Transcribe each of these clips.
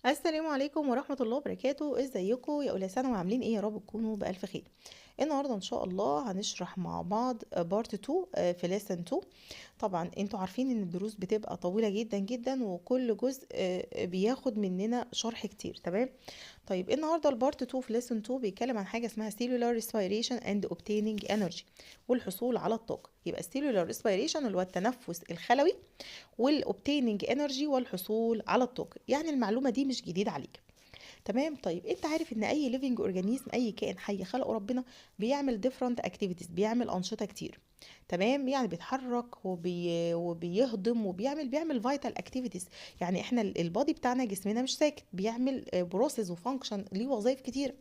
السلام عليكم ورحمة الله وبركاته. ازيكم يا اولى ثانوي؟ عاملين ايه؟ يا رب تكونوا بألف خير. النهارده ان شاء الله هنشرح مع بعض part 2 في lesson 2. طبعا انتوا عارفين ان الدروس بتبقى طويلة جدا جدا، وكل جزء بياخد مننا شرح كتير، تمام؟ طيب النهارده ال part 2 في lesson 2 بيتكلم عن حاجة اسمها cellular respiration and obtaining energy، والحصول على الطاقة. يبقى cellular respiration اللي هو التنفس الخلوي، وال obtaining energy والحصول على الطاقة. يعني المعلومة دي مش جديدة عليك، تمام؟ طيب انت عارف ان اي living organism، اي كائن حي خلقه ربنا، بيعمل different activities، بيعمل انشطة كتير، تمام؟ يعني بيتحرك وبيهضم وبيعمل vital activities. يعني احنا ال body بتاعنا، جسمنا مش ساكت، بيعمل process و function، ليه وظائف كتير.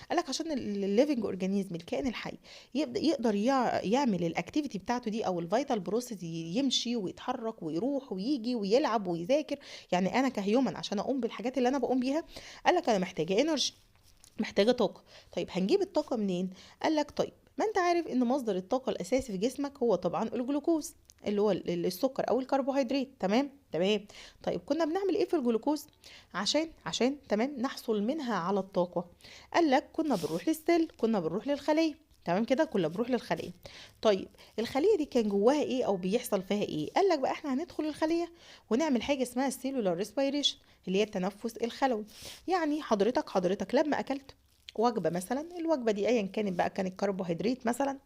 قال لك عشان ال living organism، الكائن الحي، يبدا يقدر يعمل ال activity بتاعته دي او ال vital process، يمشي ويتحرك ويروح ويجي ويلعب ويذاكر. يعني انا ك human عشان اقوم بالحاجات اللي انا بقوم بيها، قال لك انا محتاجه energy، محتاجه طاقة. طيب هنجيب الطاقة منين؟ قال لك طيب ما انت عارف ان مصدر الطاقة الاساسي في جسمك هو طبعا الجلوكوز، اللي هو السكر او الكربوهيدرات، تمام؟ تمام. طيب كنا بنعمل ايه في الجلوكوز عشان تمام نحصل منها على الطاقة؟ قال لك كنا بنروح لل cell، كنا بنروح للخليه، تمام كده؟ كنا بنروح للخليه. طيب الخلية دي كان جواها ايه او بيحصل فيها ايه؟ قال لك بقى احنا هندخل الخلية ونعمل حاجة اسمها ال cellular respiration، اللي هي التنفس الخلوي. يعني حضرتك لما اكلت وجبة مثلا، الوجبة دي ايا كانت بقى، كانت كربوهيدرات مثلا،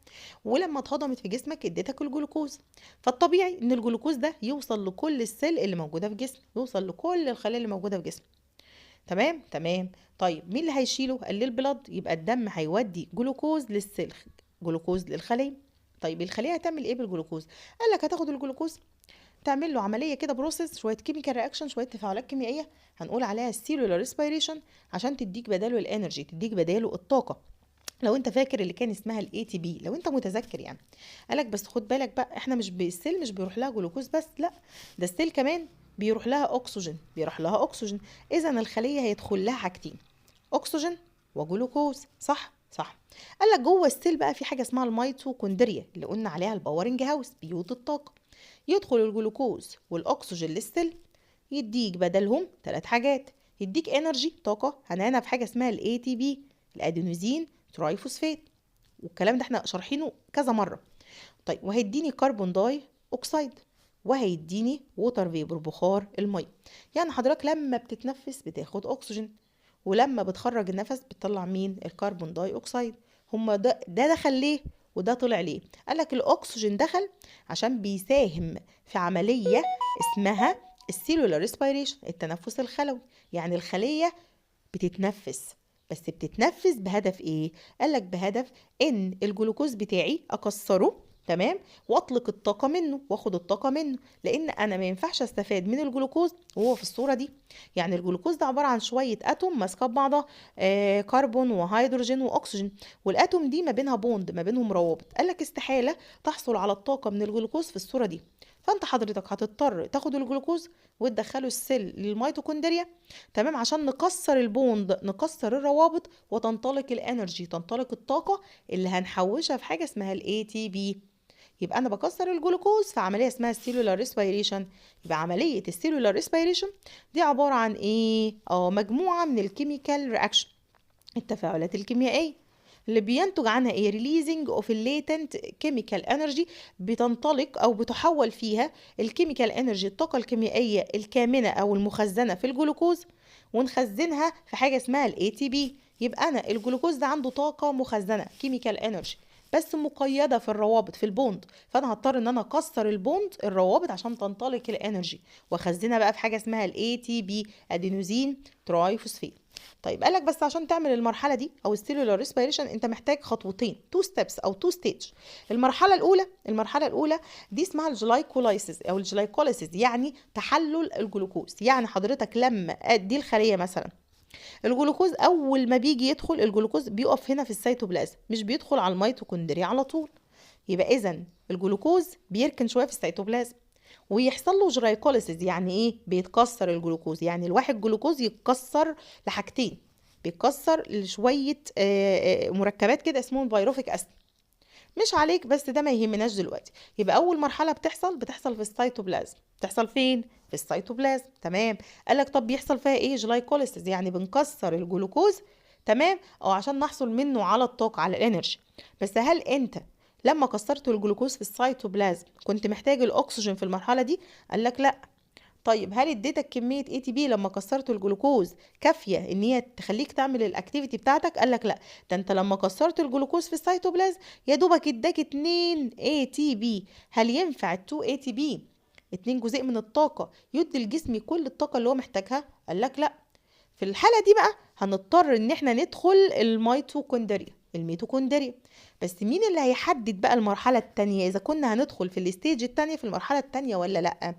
ولما اتهضمت في جسمك اديتك الجلوكوز. فالطبيعي ان الجلوكوز ده يوصل لكل ال cell اللي موجودة في جسمك، يوصل لكل الخلايا اللي موجودة في جسمك، تمام؟ تمام. طيب مين اللي هيشيله؟ قال لي ال blood. يبقى الدم هيودي جلوكوز لل cell، جلوكوز للخليه. طيب الخلية هتعمل ايه بالجلوكوز؟ قال لك هتاخد الجلوكوز تعمل له عملية كده، process، شوية chemical reaction، شوية تفاعلات كيميائية هنقول عليها ال cellular respiration، عشان تديك بداله ال energy، تديك بداله الطاقة. لو انت فاكر اللي كان اسمها ال ATP، لو انت متذكر يعني. قالك بس خد بالك بقى، احنا مش بال cell مش بيروح لها جلوكوز بس، لا ده ال cell كمان بيروح لها اكسجين، بيروح لها اكسجين. اذا الخلية هيدخل لها حاجتين، اكسجين وجلوكوز، صح؟ صح. قال لك جوه ال cell بقى في حاجة اسمها الميتوكوندريا اللي قلنا عليها ال powering house، بيوت الطاقة. يدخل الجلوكوز والاكسجين لل cell، يديك بدلهم 3 حاجات، يديك energy طاقة هنعينها في حاجة اسمها ال ATP، ال adenosine triphosphate، والكلام ده احنا شارحينه كذا مرة. طيب وهيديني carbon dioxide، وهيديني water vapor، بخار المية. يعني حضرتك لما بتتنفس بتاخد اكسجين، ولما بتخرج النفس بتطلع مين؟ ال carbon dioxide. هما ده دخل ليه وده طلع ليه؟ قال لك الاكسجين دخل عشان بيساهم في عملية اسمها ال cellular respiration، التنفس الخلوي. يعني الخلية بتتنفس، بس بتتنفس بهدف ايه؟ قال لك بهدف ان الجلوكوز بتاعي اكسره، تمام، واطلق الطاقة منه واخد الطاقة منه، لان انا ما ينفعش استفاد من الجلوكوز وهو في الصورة دي. يعني الجلوكوز ده عبارة عن شوية atom ماسكه ببعضها، كربون وهيدروجين واكسجين، وال atom دي ما بينها bond، ما بينهم روابط. قال لك استحالة تحصل على الطاقة من الجلوكوز في الصورة دي، فانت حضرتك هتضطر تاخد الجلوكوز وتدخله ال cell لل mitochondria، تمام، عشان نكسر ال bond، نكسر الروابط، وتنطلق ال energy، تنطلق الطاقة اللي هنحوشها في حاجة اسمها ال ATP. يبقى انا بكسر الجلوكوز في عملية اسمها ال cellular respiration. يبقى عملية ال cellular respiration دي عبارة عن ايه؟ مجموعة من ال chemical reaction، التفاعلات الكيميائية اللي بينتج عنها ايه؟ releasing of ال latent chemical energy، بتنطلق او بتحول فيها ال chemical energy، الطاقة الكيميائية الكامنة او المخزنه في الجلوكوز، ونخزنها في حاجة اسمها ال ATP. يبقى انا الجلوكوز ده عنده طاقة مخزنة chemical energy، بس مقيده في الروابط، في ال bond، فانا هضطر ان انا اكسر ال bond، الروابط، عشان تنطلق ال energy، واخزنها بقى في حاجة اسمها ال ATP، adenosine triphosphate. طيب قالك بس عشان تعمل المرحلة دي او ال cellular respiration انت محتاج خطوتين، two steps او two stage. المرحلة الاولى دي اسمها ال glycolysis او ال glycolysis، يعني تحلل الجلوكوز. يعني حضرتك لما دي الخلية مثلا، الجلوكوز اول ما بيجي يدخل الجلوكوز بيقف هنا في السيتوبلازم، مش بيدخل على الميتوكوندريا على طول. يبقى اذا الجلوكوز بيركن شوية في السيتوبلازم ويحصل له glycolysis. يعني ايه؟ بيتكسر الجلوكوز. يعني الواحد جلوكوز يتكسر لحاجتين، بيتكسر لشويه مركبات كده اسمهم pyruvic acid. مش عليك بس ده ما يهمناش دلوقتي. يبقى اول مرحلة بتحصل في السيتوبلازم. بتحصل فين؟ في السيتوبلازم. تمام. قال لك طب بيحصل فيها ايه؟ glycolysis، يعني بنكسر الجلوكوز، تمام، او عشان نحصل منه على الطاقة، على ال energy. بس هل انت لما كسرت الجلوكوز في السيتوبلازم كنت محتاج الاكسجين في المرحلة دي؟ قال لك لا. طيب هل اديتك كمية ATP لما كسرت الجلوكوز كافيه ان هي تخليك تعمل ال activity بتاعتك؟ قال لك لا، ده انت لما كسرت الجلوكوز في السيتوبلازم يا دوبك اداك 2 ATP. هل ينفع 2 ATP، 2 جزيء من الطاقة، يدي الجسم كل الطاقة اللي هو محتاجها؟ قال لك لا. في الحالة دي بقى هنضطر ان احنا ندخل الميتوكوندريا. الميتوكوندريا بس مين اللي هيحدد بقى المرحلة التانية اذا كنا هندخل في ال stage التانية في المرحلة التانية ولا لا؟ قال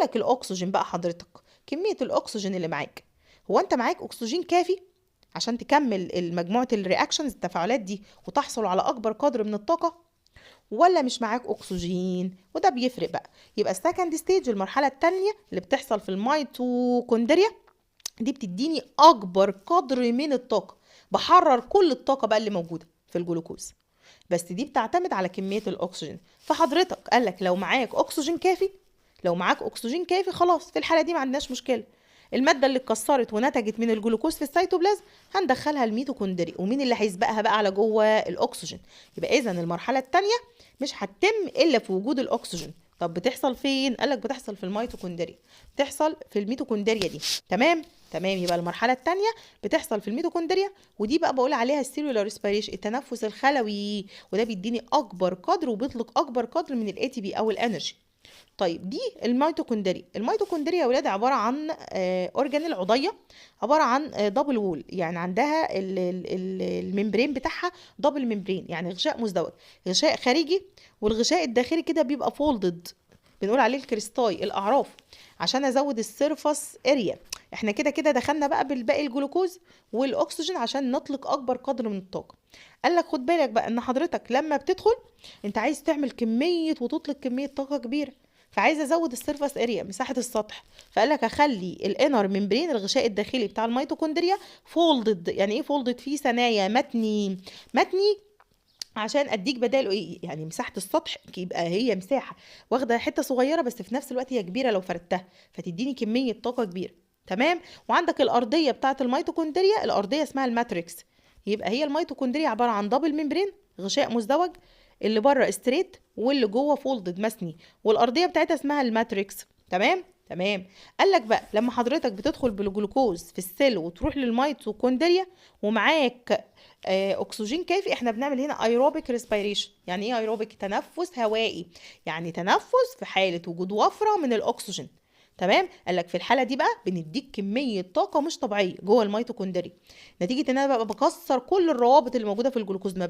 لك الاكسجين بقى حضرتك، كمية الاكسجين اللي معاك. هو انت معاك اكسجين كافي عشان تكمل مجموعة ال reactions، التفاعلات دي، وتحصل على اكبر قدر من الطاقة، ولا مش معاك اكسجين؟ وده بيفرق بقى. يبقى ال second stage، المرحلة التانية اللي بتحصل في الميتوكوندريا دي، بتديني اكبر قدر من الطاقة، بحرر كل الطاقة بقى اللي موجودة في الجلوكوز، بس دي بتعتمد على كمية الاكسجين. فحضرتك قال لك لو معاك اكسجين كافي، لو معاك اكسجين كافي خلاص في الحالة دي ما عندناش مشكلة. المادة اللي اتكسرت ونتجت من الجلوكوز في السيتوبلازم هندخلها الميتوكوندريا، ومين اللي هيسبقها بقى على جوه؟ الاكسجين. يبقى اذا المرحلة الثانية مش هتتم الا في وجود الاكسجين. طب بتحصل فين؟ قال لك بتحصل في الميتوكوندريا، بتحصل في الميتوكوندريا دي. تمام تمام. يبقى المرحلة الثانية بتحصل في الميتوكوندريا، ودي بقى بقول عليها ال cellular respiration، التنفس الخلوي، وده بيديني اكبر قدر وبيطلق اكبر قدر من ال ATP او ال energy. طيب دي الميتوكوندريا. الميتوكوندريا يا ولاد عبارة عن organelle عضيه، عبارة عن double wall، يعني عندها ال membrane بتاعها double membrane، يعني غشاء مزدوج، غشاء خارجي والغشاء الداخلي كده بيبقى folded، بنقول عليه ال cristae، الاعراف، عشان ازود ال surface area. احنا كده كده دخلنا بقى بالباقي الجلوكوز والاكسجين عشان نطلق اكبر قدر من الطاقة. قال لك خد بالك بقى ان حضرتك لما بتدخل انت عايز تعمل كمية وتطلق كمية طاقة كبيرة، فعايز ازود ال surface area، مساحة السطح، فقال لك اخلي ال inner membrane، الغشاء الداخلي بتاع الميتوكوندريا، folded. يعني ايه folded؟ فيه ثنايا، متني متني، عشان اديك بداله ايه؟ يعني مساحة السطح يبقى هي مساحة واخده حتة صغيرة بس في نفس الوقت هي كبيرة لو فردتها، فتديني كمية طاقة كبيرة. تمام. وعندك الارضية بتاعه الميتوكوندريا، الارضية اسمها ال matrix. يبقى هي الميتوكوندريا عبارة عن double membrane، غشاء مزدوج، اللي بره straight واللي جوه folded مثني، والارضيه بتاعتها اسمها ال matrix. تمام تمام. قال لك بقى لما حضرتك بتدخل بالجلوكوز في ال cell وتروح للميتوكوندريا ومعاك اكسجين كافي، احنا بنعمل هنا aerobic respiration. يعني ايه ايروبيك؟ تنفس هوائي، يعني تنفس في حاله وجود وفرة من الاكسجين. تمام. قال لك في الحالة دي بقى بنديك كمية طاقة مش طبيعية جوه الميتوكوندريا، نتيجة ان انا بقى بكسر كل الروابط اللي موجودة في الجلوكوز، ما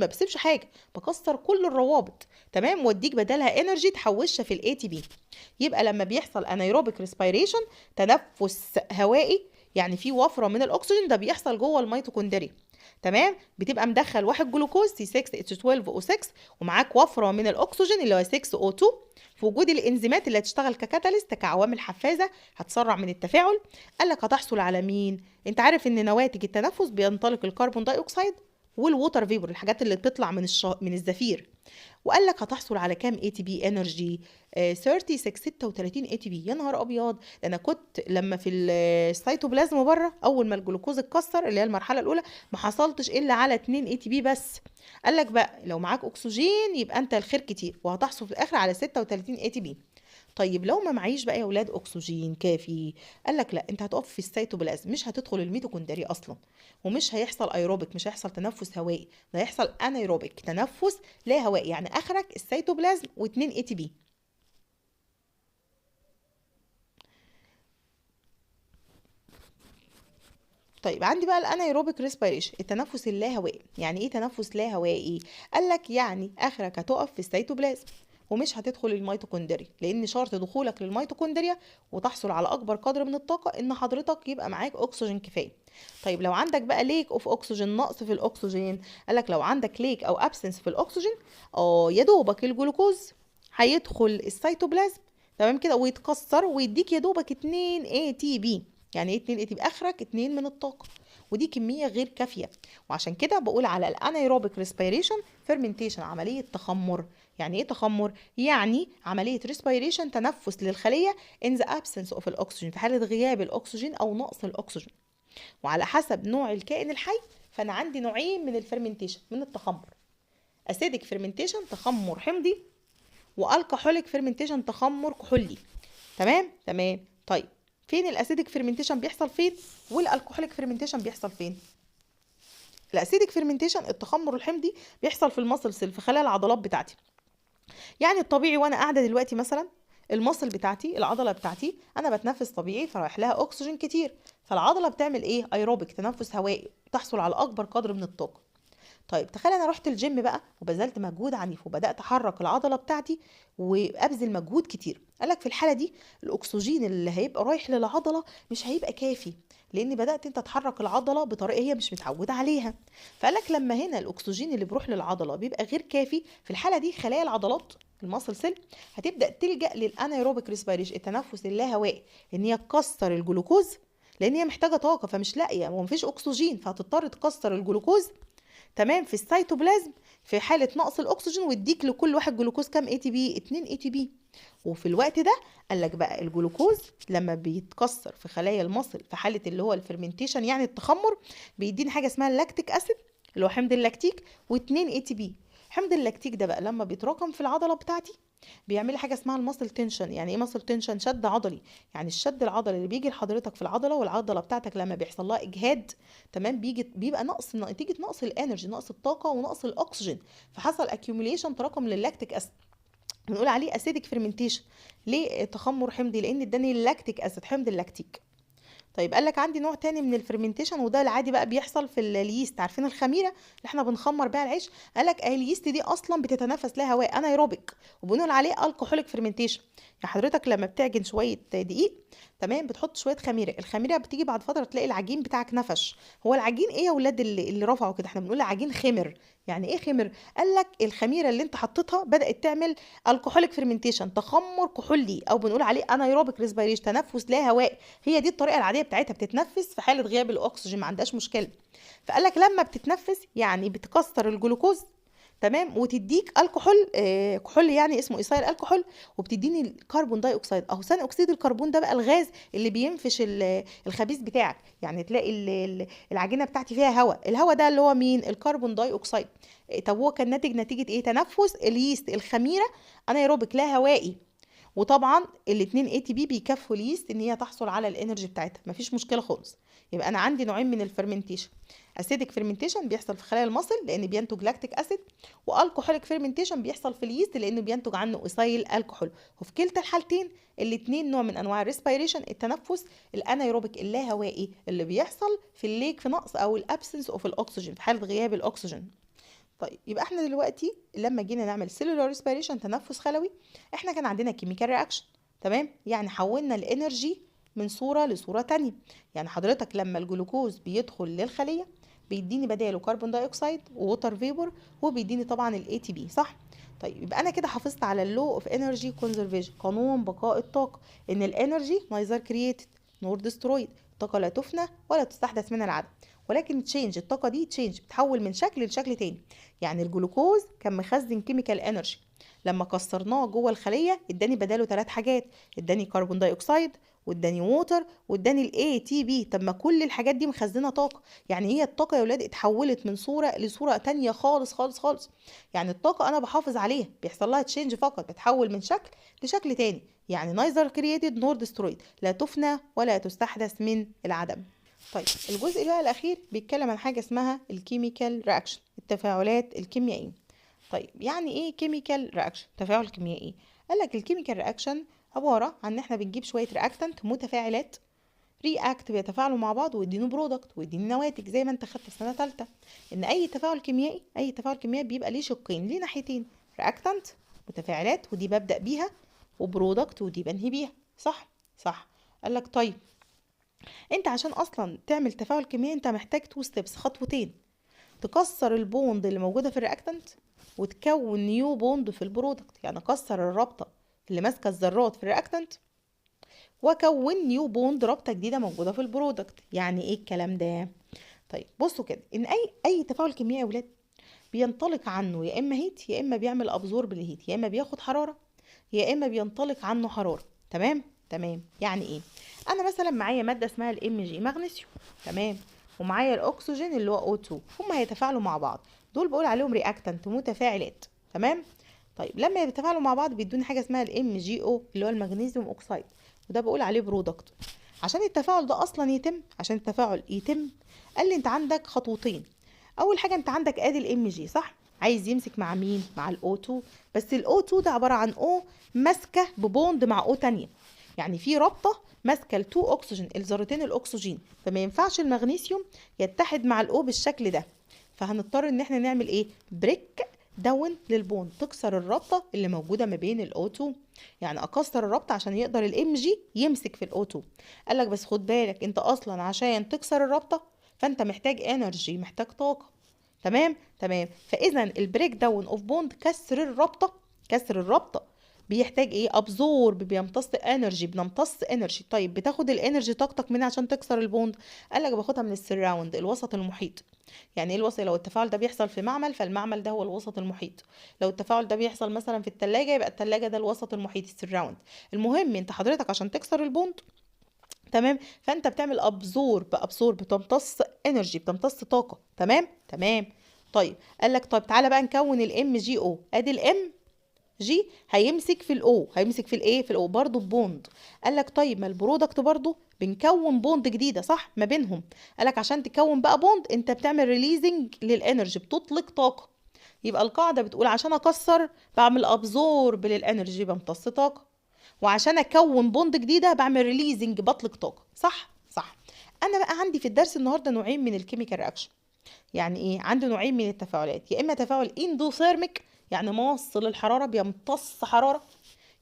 بسيبش حاجة، بكسر كل الروابط. تمام. واديك بدلها energy تحوشها في ال ATP. يبقى لما بيحصل anaerobic respiration، تنفس هوائي، يعني في وفرة من الاكسجين، ده بيحصل جوه الميتوكوندريا. تمام. بتبقى مدخل واحد جلوكوز C6H12O6 ومعاك وفرة من الاكسجين اللي هو 6O2، في وجود الانزيمات اللي هتشتغل ك catalyst، كعوامل حفازه هتسرع من التفاعل. قال لك هتحصل على مين؟ انت عارف ان نواتج التنفس بينطلق ال carbon dioxide وال water vapor، الحاجات اللي بتطلع من الزفير. وقال لك هتحصل على كام ATP energy؟ 36 36 ATP. يا نهار ابيض، ده انا كنت لما في السيتوبلازم بره اول ما الجلوكوز اتكسر اللي هي المرحلة الاولى ما حصلتش الا على 2 ATP بس. قال لك بقى لو معاك اكسجين يبقى انت الخير كتير، وهتحصل في الاخر على 36 ATP. طيب لو ما معيش بقى يا اولاد اكسجين كافي، قال لك لا، انت هتقف في السيتوبلازم، مش هتدخل الميتوكوندريا اصلا، ومش هيحصل ايروبيك، مش هيحصل تنفس هوائي، ده هيحصل anaerobic، تنفس لا هوائي، يعني اخرك السيتوبلازم و2 ATP. طيب عندي بقى ال anaerobic respiration، التنفس اللاهوائي. يعني ايه تنفس لا هوائي؟ قال لك يعني اخرك هتقف في السيتوبلازم ومش هتدخل الميتوكوندريا، لان شرط دخولك للميتوكوندريا وتحصل على اكبر قدر من الطاقة ان حضرتك يبقى معاك اكسجين كفاية. طيب لو عندك بقى lack of oxygen، نقص في الاكسجين، قال لك لو عندك lack او absence في الاكسجين، يا دوبك الجلوكوز هيدخل السيتوبلازم، تمام كده، ويتكسر ويديك يا دوبك 2 ATP. يعني ايه 2 ATP؟ اخرك 2 من الطاقة، ودي كمية غير كافيه. وعشان كده بقول على ال anaerobic respiration fermentation، عملية تخمر. يعني ايه تخمر؟ يعني عملية respiration، تنفس للخليه in the absence of الاكسجين، في حاله غياب الاكسجين او نقص الاكسجين. وعلى حسب نوع الكائن الحي فانا عندي نوعين من ال fermentation، من التخمر: acidic fermentation تخمر حمضي، و alcoholic fermentation تخمر كحولي. تمام تمام. طيب فين ال acidic fermentation بيحصل فين، وال alcoholic fermentation بيحصل فين؟ ال acidic fermentation التخمر الحمضي بيحصل في ال muscle cell، في خلايا العضلات بتاعتي. يعني الطبيعي وانا قاعدة دلوقتي مثلا ال muscle بتاعتي، العضلة بتاعتي، انا بتنفس طبيعي فرايح لها اكسجين كتير، فالعضله بتعمل ايه؟ ايروبيك، تنفس هوائي، تحصل على اكبر قدر من الطاقة. طيب تخيل انا رحت الجيم بقى وبذلت مجهود عنيف وبدات احرك العضلة بتاعتي وابذل مجهود كتير، قالك في الحالة دي الاكسجين اللي هيبقى رايح للعضله مش هيبقى كافي، لان بدات انت تحرك العضلة بطريقة هي مش متعوده عليها. فقالك لما هنا الاكسجين اللي بيروح للعضله بيبقى غير كافي، في الحالة دي خلايا العضلات ال muscle cell هتبدا تلجا لل anaerobic respiration، التنفس اللاهوائي، ان هي تكسر الجلوكوز لان هي محتاجه طاقة فمش لاقيه ومفيش اكسجين، فهتضطر تكسر الجلوكوز، تمام، في السيتوبلازم في حاله نقص الاكسجين، ويديك لكل واحد جلوكوز كام ATP؟ 2 ATP. وفي الوقت ده قال لك بقى الجلوكوز لما بيتكسر في خلايا ال muscle في حاله اللي هو ال fermentation يعني التخمر، بيديني حاجة اسمها ال lactic acid اللي هو حمض اللاكتيك و2 ATP. حمض اللاكتيك ده بقى لما بيتراكم في العضلة بتاعتي بيعمل لي حاجة اسمها ال muscle tension. يعني ايه muscle tension؟ شد عضلي. يعني الشد العضلي اللي بيجي لحضرتك في العضلة، والعضله بتاعتك لما بيحصل لها اجهاد، تمام، بيجي بيبقى نقص، نتيجة نقص ال energy، نقص الطاقة ونقص الاكسجين، فحصل accumulation تراكم لل lactic acid، بنقول عليه acidic fermentation. ليه تخمر حمضي؟ لان اداني ال lactic acid، حمض اللاكتيك. طيب قال لك عندي نوع تاني من ال fermentation، وده العادي بقى بيحصل في ال yeast، عارفين الخميره اللي احنا بنخمر بيها العيش؟ قال لك ال yeast دي اصلا بتتنفس لا هواء، anaerobic، وبنقول عليه alcoholic fermentation. يعني حضرتك لما بتعجن شوية دقيق، تمام، بتحط شوية خميره، الخميره بتيجي بعد فترة تلاقي العجين بتاعك نفش. هو العجين ايه يا ولاد اللي رفعوا كده؟ احنا بنقول عجين خمر. يعني ايه خمر؟ قال لك الخميره اللي انت حطيتها بدات تعمل alcoholic fermentation، تخمر كحولي، او بنقول عليه anaerobic respiration، تنفس لا هوائي. هي دي الطريقة العادية بتاعتها، بتتنفس في حاله غياب الاكسجين، ما عندهاش مشكلة. فقال لك لما بتتنفس يعني بتكسر الجلوكوز، تمام، وتديك الكحول، كحول يعني اسمه ethyl alcohol، وبتديني ال carbon dioxide، اهو ثاني اكسيد الكربون ده بقى الغاز اللي بينفش الخبيز بتاعك. يعني تلاقي العجينة بتاعتي فيها هواء، الهواء ده اللي هو مين؟ ال carbon dioxide. طب هو كان ناتج نتيجة ايه؟ تنفس ال yeast، الخميره، anaerobic لا هوائي. وطبعا الاثنين ATP بيكفوا ال yeast ان هي تحصل على ال energy بتاعتها، مفيش مشكلة خالص. يبقى انا عندي نوعين من ال fermentation: acidic fermentation بيحصل في خلايا ال muscle لان بينتج lactic acid، و alcoholic fermentation بيحصل في ال yeast لانه بينتج عنه ethyl alcohol. وفي كلتا الحالتين الاثنين نوع من انواع ال respiration، التنفس ال anaerobic اللاهوائي اللي بيحصل في ال lack، في نقص او ال absence of الاكسجين، في حاله غياب الاكسجين. طيب يبقى احنا دلوقتي لما جينا نعمل cellular respiration، تنفس خلوي، احنا كان عندنا chemical reaction، تمام، يعني حولنا ال energy من صوره لصورة تانية. يعني حضرتك لما الجلوكوز بيدخل للخليه بيديني بداله carbon dioxide و water vapor، وبيديني طبعا ال ATP، صح؟ طيب يبقى انا كده حافظت على ال law of energy conservation، قانون بقاء الطاقة، ان ال energy neither created nor destroyed، الطاقة لا تفنى ولا تستحدث من العدم، ولكن change، الطاقة دي change، بتحول من شكل لشكل تاني. يعني الجلوكوز كان مخزن chemical energy، لما كسرناه جوه الخلية اداني بداله 3 حاجات، اداني carbon dioxide واداني water واداني ال ATP. طب ما كل الحاجات دي مخزنة طاقة، يعني هي الطاقة يا ولاد اتحولت من صوره لصورة تانية خالص خالص خالص. يعني الطاقة انا بحافظ عليها، بيحصل لها change فقط، بتحول من شكل لشكل تاني. يعني neither created nor destroyed، لا تفنى ولا تستحدث من العدم. طيب الجزء بقى الاخير بيتكلم عن حاجة اسمها ال chemical reaction، التفاعلات الكيميائية. طيب يعني ايه chemical reaction، تفاعل كيميائي؟ قال لك ال chemical reaction عبارة عن ان احنا بنجيب شوية reactant، متفاعلات، react بيتفاعلوا مع بعض ويدينوا product ويديني نواتج، زي ما انت خدت في سنة ثالثة ان اي تفاعل كيميائي، اي تفاعل كيميائي بيبقى ليه شقين، ليه ناحيتين: reactant متفاعلات ودي ببدا بيها، و product ودي بنهي بيها، صح؟ صح. قال لك طيب انت عشان اصلا تعمل تفاعل كيميائي انت محتاج two steps، خطوتين: تكسر ال bond اللي موجودة في ال reactant وتكون new bond في ال product. يعني كسر الرابطة اللي ماسكه الذرات في ال reactant واكون new bond، رابطه جديدة موجودة في ال product. يعني ايه الكلام ده؟ طيب بصوا كده، ان اي تفاعل كيميائي يا ولاد بينطلق عنه يا اما heat يا اما بيعمل absorb لل heat، يا اما بياخد حرارة يا اما بينطلق عنه حرارة. تمام تمام. يعني ايه؟ انا مثلا معايا مادة اسمها ال Mg مغنيسيوم، تمام، ومعايا الاكسجين اللي هو O2، هما هيتفاعلوا مع بعض، دول بقول عليهم reactant متفاعلات. تمام. طيب لما يتفاعلوا مع بعض بيدوني حاجة اسمها ال MgO اللي هو ال magnesium oxide، وده بقول عليه product. عشان التفاعل ده اصلا يتم، عشان التفاعل يتم قال لي انت عندك خطوتين. اول حاجة انت عندك ادي ال Mg صح، عايز يمسك مع مين؟ مع ال O2، بس ال O2 ده عبارة عن O ماسكه ب bond مع O تانية، يعني في رابطه ماسكه ال2 اكسجين، الذرتين الاكسجين، فما ينفعش المغنيسيوم يتحد مع ال O بالشكل ده، فهنضطر ان احنا نعمل ايه؟ break down لل bond، تكسر الرابطة اللي موجودة ما بين ال O2، يعني اكسر الرابطة عشان يقدر ال Mg يمسك في ال O2. قال لك بس خد بالك انت اصلا عشان تكسر الرابطة فانت محتاج energy، محتاج طاقة. تمام تمام. فاذا ال break down of bond، كسر الرابطة، كسر الرابطة بيحتاج ايه؟ absorb، بيمتص energy، بنمتص energy. طيب بتاخد ال energy طاقتك منين عشان تكسر ال bond؟ قال لك باخدها من ال surround، الوسط المحيط. يعني ايه الوسط؟ لو التفاعل ده بيحصل في معمل فالمعمل ده هو الوسط المحيط، لو التفاعل ده بيحصل مثلا في الثلاجة يبقى الثلاجة ده الوسط المحيط، ال surround. المهم انت حضرتك عشان تكسر ال bond، تمام، فانت بتعمل absorb، absorb بتمتص energy، بتمتص طاقة. تمام تمام. طيب قال لك طيب تعالى بقى نكون ال MgO، ادي ال Mg هيمسك في ال O، هيمسك في الايه؟ في ال O برضه bond. قال لك طيب ما ال product برضه بنكون bond جديدة صح ما بينهم. قال لك عشان تكون بقى bond انت بتعمل releasing لل energy، بتطلق طاقة. يبقى القاعدة بتقول عشان اكسر بعمل absorb لل energy، بمتص طاقة، وعشان اكون bond جديدة بعمل releasing، بطلق طاقة. صح صح. انا بقى عندي في الدرس النهارده نوعين من ال chemical reaction. يعني ايه؟ عندي نوعين من التفاعلات، يا اما تفاعل endothermic يعني ماص للحرارة بيمتص حرارة،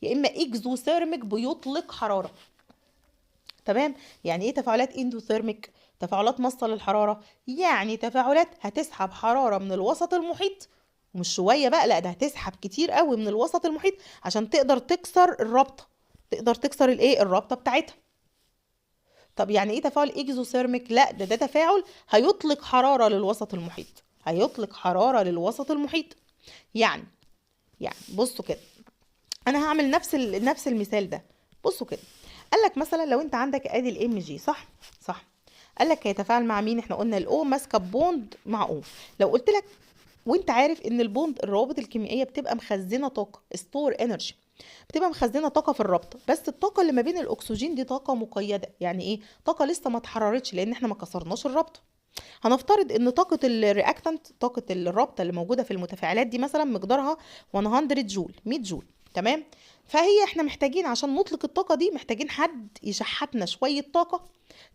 يا اما exothermic بيطلق حرارة. تمام. يعني ايه تفاعلات endothermic؟ تفاعلات ماصه للحرارة، يعني تفاعلات هتسحب حرارة من الوسط المحيط، ومش شوية بقى، لا ده هتسحب كتير قوي من الوسط المحيط عشان تقدر تكسر الرابطة، تقدر تكسر الايه؟ الرابطة بتاعتها. طب يعني ايه تفاعل exothermic؟ لا ده تفاعل هيطلق حرارة للوسط المحيط، هيطلق حرارة للوسط المحيط. يعني بصوا كده، انا هعمل نفس المثال ده. بصوا كده، قال لك مثلا لو انت عندك ادي ال Mg صح صح، قال لك هيتفاعل مع مين؟ احنا قلنا ال O ماسكه bond مع O. لو قلت لك وانت عارف ان ال bond الروابط الكيميائية بتبقى مخزنة طاقة، store energy، بتبقى مخزنة طاقة في الرابطة، بس الطاقة اللي ما بين الاكسجين دي طاقة مقيده. يعني ايه؟ طاقة لسه ما اتحررتش لان احنا ما كسرناش الرابطة. هنفترض ان طاقة ال reactant، طاقة الرابطة اللي موجودة في المتفاعلات دي مثلا مقدارها 100 جول، 100 جول. تمام. فهي احنا محتاجين عشان نطلق الطاقة دي محتاجين حد يشحتنا شوية طاقة،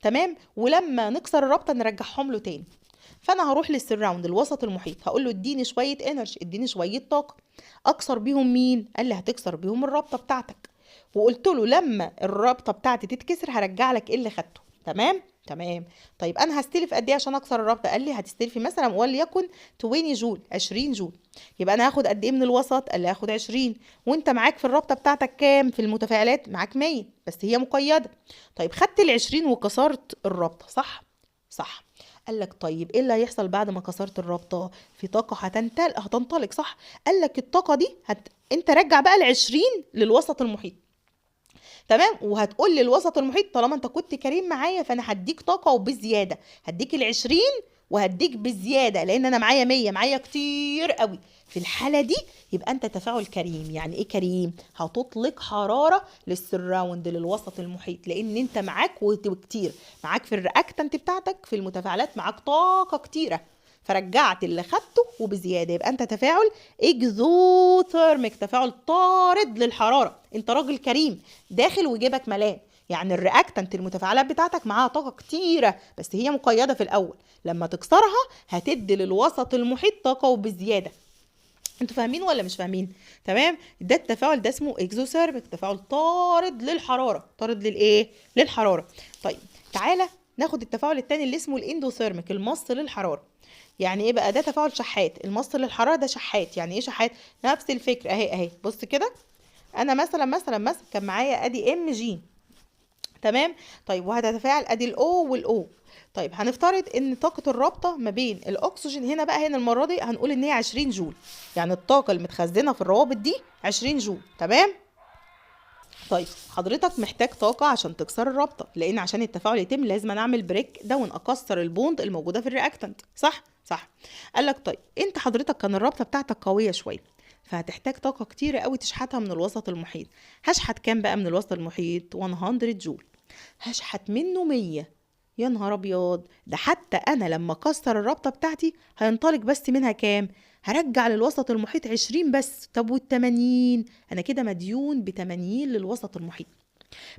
تمام، ولما نكسر الرابطة نرجعهم له تاني. فانا هروح لل surround الوسط المحيط، هقول له اديني شوية energy، اديني شوية طاقة، اكسر بيهم مين؟ قال لي هتكسر بيهم الرابطة بتاعتك. وقلت له لما الرابطة بتاعتي تتكسر هرجع لك ايه اللي خدته. تمام تمام. طيب انا هستلف قد ايه عشان اكسر الرابطة؟ قال لي هتستلفي مثلا وليكن 20 جول، 20 جول. يبقى انا هاخد قد ايه من الوسط؟ قال لي هاخد 20. وانت معاك في الرابطة بتاعتك كام في المتفاعلات؟ معاك 100 بس هي مقيده. طيب خدت ال 20 وكسرت الرابطة صح صح. قال لك طيب ايه اللي هيحصل بعد ما كسرت الرابطة؟ في طاقة هتنطلق صح. قال لك الطاقة دي انت رجع بقى ال 20 للوسط المحيط. تمام. وهتقول للوسط المحيط طالما انت كنت كريم معايا فانا هديك طاقة وبزياده، هديك ال 20 وهديك بزيادة لان انا معايا 100، معايا كتير قوي. في الحالة دي يبقى انت تفاعل كريم. يعني ايه كريم؟ هتطلق حرارة لل surround، للوسط المحيط، لان انت معاك وكتير، معاك في ال reactant بتاعتك في المتفاعلات معاك طاقة كتيرة، فرجعت اللي خدته وبزياده. يبقى انت تفاعل exothermic، تفاعل طارد للحرارة. انت راجل كريم داخل وجيبك ملان، يعني ال reactant المتفاعلات بتاعتك معاها طاقة كتيرة بس هي مقيده في الاول، لما تكسرها هتدي للوسط المحيط طاقة وبزياده. انتوا فاهمين ولا مش فاهمين؟ تمام. ده التفاعل ده اسمه exothermic، تفاعل طارد للحرارة، طارد للايه؟ للحرارة. طيب تعالى ناخد التفاعل الثاني اللي اسمه ال endothermic، المص للحرارة. يعني ايه بقى ده؟ تفاعل شحات. المص للحرارة ده شحات. يعني ايه شحات؟ نفس الفكرة اهي اهي. بص كده، انا مثلا مثلا مثلا كان معايا ادي Mg تمام. طيب وهتتفاعل ادي ال O وال O. طيب هنفترض ان طاقة الرابطة ما بين الاكسجين هنا بقى، هنا المرة دي هنقول ان هي 20 جول، يعني الطاقة المتخزنه في الروابط دي 20 جول. تمام. طيب حضرتك محتاج طاقة عشان تكسر الرابطة، لان عشان التفاعل يتم لازم اعمل break down، اكسر ال bond الموجودة في ال reactant، صح؟ صح. قال لك طيب انت حضرتك كان الرابطة بتاعتك قوية شوية، فهتحتاج طاقة كتيرة قوي تشحتها من الوسط المحيط. هشحت كام بقى من الوسط المحيط؟ 100 جول. هشحت منه 100. يا نهار ابيض، ده حتى انا لما اكسر الرابطة بتاعتي هينطلق بس منها كام؟ هرجع للوسط المحيط 20 بس. طب وال80؟ انا كده مديون ب80 للوسط المحيط.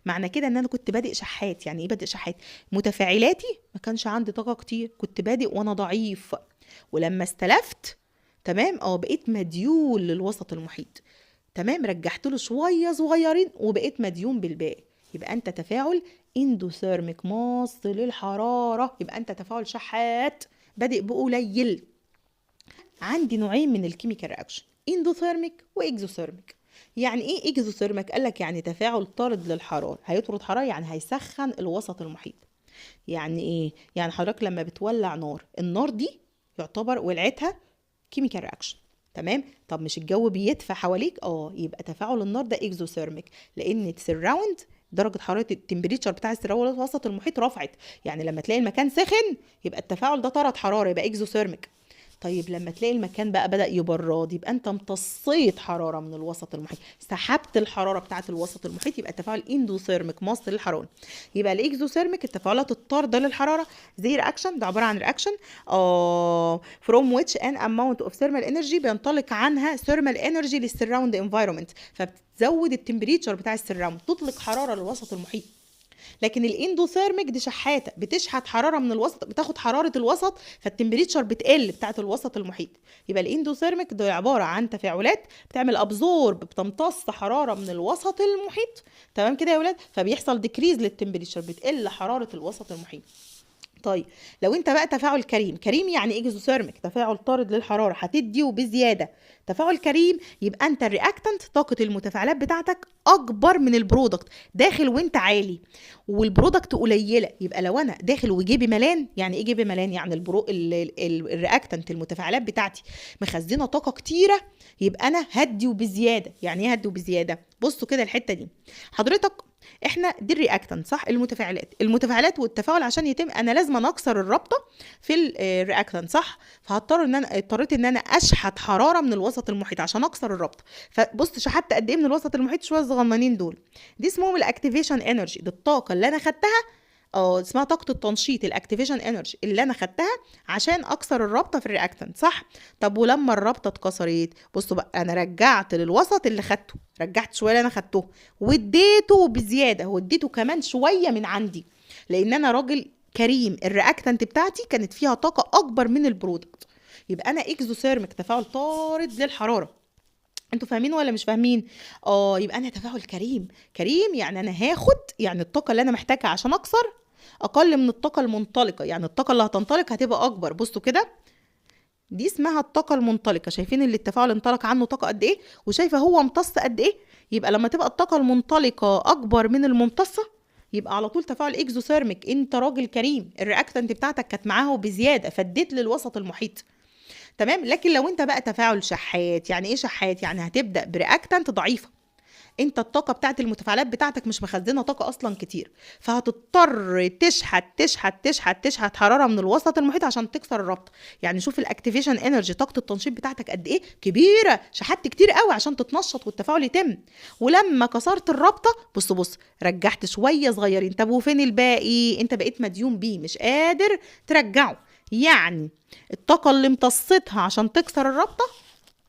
معنى كده ان انا كنت بادئ شحات. يعني ايه بادئ شحات؟ متفاعلاتي ما كانش عندي طاقة كتير، كنت بادئ وانا ضعيف، ولما استلفت تمام بقيت مديون للوسط المحيط. تمام، رجعت له شوية صغيرين وبقيت مديون بالباقي. يبقى انت تفاعل endothermic ماص للحرارة، يبقى انت تفاعل شحات بادئ بقليل. عندي نوعين من ال chemical reaction، endothermic و exothermic. يعني ايه exothermic؟ قال لك يعني تفاعل طارد للحرارة، هيطرد حرارة يعني هيسخن الوسط المحيط. يعني ايه؟ يعني حضرتك لما بتولع نار، النار دي يعتبر ولعتها chemical reaction. تمام. طب مش الجو بيدفى حواليك؟ يبقى تفاعل النار ده exothermic، لان ال surround درجه حرارة ال temperature بتاع ال surround الوسط المحيط رفعت، يعني لما تلاقي المكان سخن يبقى التفاعل ده طرد حرارة، يبقى exothermic. طيب لما تلاقي المكان بقى بدأ يبرد، يبقى انت امتصيت حرارة من الوسط المحيط، سحبت الحرارة بتاعه الوسط المحيط، يبقى التفاعل endothermic ماص للحرارة. يبقى ال exothermic التفاعلات الطارده للحرارة زي reaction، ده عبارة عن reaction from which an amount of thermal energy بينطلق عنها thermal energy لل surround environment، فبتزود ال temperature بتاع ال surround، تطلق حرارة للوسط المحيط. لكن ال endothermic دي شحاته، بتشحت حرارة من الوسط، بتاخد حرارة الوسط، فال temperature بتقل بتاعه الوسط المحيط. يبقى ال endothermic ده عبارة عن تفاعلات بتعمل absorb، بتمتص حرارة من الوسط المحيط. تمام كده يا ولاد؟ فبيحصل decrease لل temperature، بتقل حرارة الوسط المحيط. طيب لو انت بقى تفاعل كريم، كريم يعني exothermic، تفاعل طارد للحرارة، هتدي وبزياده. تفاعل كريم يبقى انت ال reactant طاقة المتفاعلات بتاعتك اكبر من ال product، داخل وانت عالي وال product قليله. يبقى لو انا داخل وجيبي ملان، يعني ايه جيبي ملان؟ يعني ال reactant المتفاعلات بتاعتي مخزنة طاقة كتيرة، يبقى انا هدي وبزياده. يعني ايه هدي وبزياده؟ بصوا كده الحتة دي حضرتك، احنا دي ال reactant صح، المتفاعلات، المتفاعلات والتفاعل عشان يتم انا لازم اكسر الرابطة في ال reactant صح، فهضطر ان انا اضطريت ان انا اشحت حرارة من الوسط المحيط عشان اكسر الرابطة. فبص شحت قد ايه من الوسط المحيط؟ شوية صغننين دول، دي اسمهم ال activation energy، دي الطاقة اللي انا خدتها، اسمها طاقة التنشيط، ال activation energy اللي انا خدتها عشان اكسر الرابطة في ال reactant صح. طب ولما الرابطة اتكسرت، بصوا بقى انا رجعت للوسط اللي خدته، رجعت شوية اللي انا خدته واديته بزيادة، واديته كمان شوية من عندي، لان انا راجل كريم، ال reactant بتاعتي كانت فيها طاقة اكبر من ال product. يبقى انا exothermic، تفاعل طارد للحرارة. انتوا فاهمين ولا مش فاهمين؟ يبقى انا تفاعل كريم، كريم يعني انا هاخد، يعني الطاقة اللي انا محتاجها عشان اكسر اقل من الطاقة المنطلقه، يعني الطاقة اللي هتنطلق هتبقى اكبر. بصوا كده، دي اسمها الطاقة المنطلقه، شايفين اللي التفاعل انطلق عنه طاقة قد ايه، وشايفه هو امتص قد ايه. يبقى لما تبقى الطاقة المنطلقه اكبر من الممتصه يبقى على طول تفاعل exothermic. انت راجل كريم، ال reactant بتاعتك كانت معاه بزيادة فاديت للوسط المحيط. تمام. لكن لو انت بقى تفاعل شحات، يعني ايه شحات؟ يعني هتبدا ب reactant ضعيفة، انت الطاقة بتاعت المتفاعلات بتاعتك مش مخزنة طاقة اصلا كتير، فهتضطر تشحت تشحت تشحت تشحت حرارة من الوسط المحيط عشان تكسر الرابطة. يعني شوف ال activation energy، طاقة التنشيط بتاعتك قد ايه كبيرة، شحت كتير قوي عشان تتنشط والتفاعل يتم. ولما كسرت الرابطة بص بص رجعت شوية صغيرين، طب وفين الباقي؟ انت بقيت مديون بيه، مش قادر ترجعه. يعني الطاقة اللي امتصتها عشان تكسر الرابطة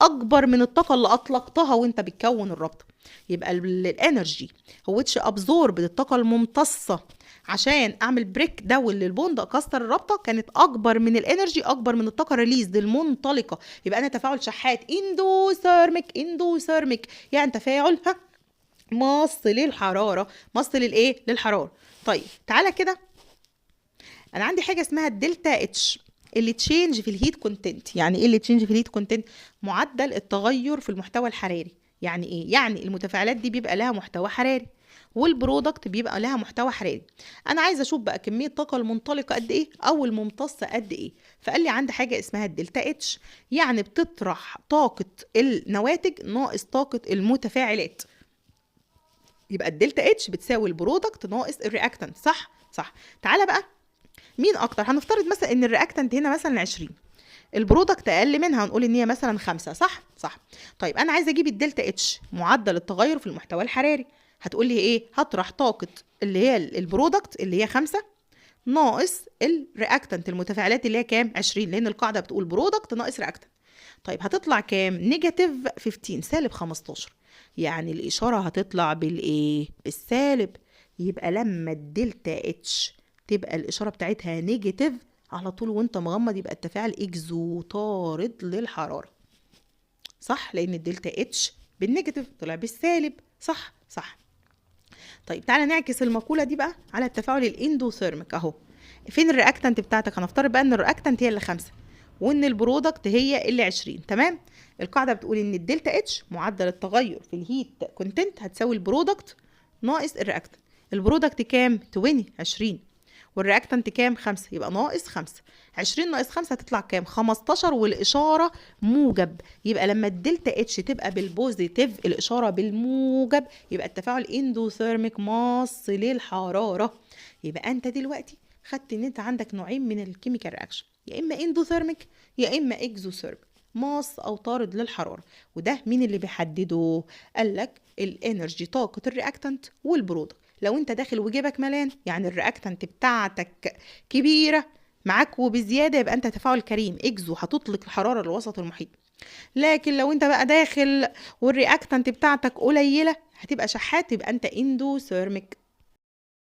اكبر من الطاقة اللي اطلقتها وانت بتكون الرابطة. يبقى ال energy which absorbed، الطاقة الممتصه عشان اعمل break down لل bond اكسر الرابطة، كانت اكبر من ال energy، اكبر من الطاقة released المنطلقه. يبقى انا تفاعل شحات endothermic، endothermic يعني تفاعل ماص للحرارة، ماص للايه؟ للحرارة. طيب تعالى كده، انا عندي حاجة اسمها ال delta H، اللي change في ال heat content. يعني ايه اللي change في ال heat content؟ معدل التغير في المحتوى الحراري. يعني ايه؟ يعني المتفاعلات دي بيبقى لها محتوى حراري، وال product بيبقى لها محتوى حراري. انا عايزه اشوف بقى كمية الطاقة المنطلقه قد ايه او الممتصه قد ايه. فقال لي عندي حاجة اسمها ال delta H، يعني بتطرح طاقة النواتج ناقص طاقة المتفاعلات. يبقى ال delta H بتساوي ال product ناقص ال reactant، صح؟ صح. تعالى بقى مين اكتر؟ هنفترض مثلا ان ال reactant هنا مثلا 20، ال product اقل منها، هنقول ان هي مثلا 5، صح؟ صح. طيب انا عايزه اجيب ال delta H معدل التغير في المحتوى الحراري، هتقول لي ايه؟ هطرح طاقة اللي هي ال product اللي هي 5 ناقص ال reactant المتفاعلات اللي هي كام؟ 20، لان القاعدة بتقول product ناقص reactant. طيب هتطلع كام؟ negative 15، سالب 15، يعني الاشارة هتطلع بالايه؟ بالسالب. يبقى لما ال delta H تبقى الاشارة بتاعتها negative على طول وانت مغمض، يبقى التفاعل exo طارد للحرارة، صح؟ لان ال delta H بال negative طلع بالسالب، صح؟ صح. طيب تعالى نعكس المقولة دي بقى على التفاعل ال endothermic اهو. فين ال reactant بتاعتك؟ هنفترض بقى ان ال reactant هي اللي 5 وان ال product هي اللي 20، تمام؟ القاعدة بتقول ان ال delta H معدل التغير في ال heat content هتساوي ال product ناقص ال reactant. ال product كام؟ 20، 20، وال reactant كام؟ 5، يبقى ناقص 5. 20 ناقص 5 هتطلع كام؟ 15، والإشارة موجب. يبقى لما ال delta H تبقى بال positive الإشارة بالموجب، يبقى التفاعل endothermic ماص للحرارة. يبقى أنت دلوقتي خدت إن أنت عندك نوعين من ال chemical reaction، يا إما endothermic يا إما exothermic، ماص أو طارد للحرارة. وده مين اللي بيحدده؟ قال لك ال energy، طاقة ال reactant وال product. لو انت داخل وجيبك ملان، يعني ال reactant بتاعتك كبيرة معاك وبزياده، يبقى انت تفاعل كريم exo، هتطلق الحرارة للوسط المحيط. لكن لو انت بقى داخل وال reactant بتاعتك قليله، هتبقى شحات، يبقى انت endothermic.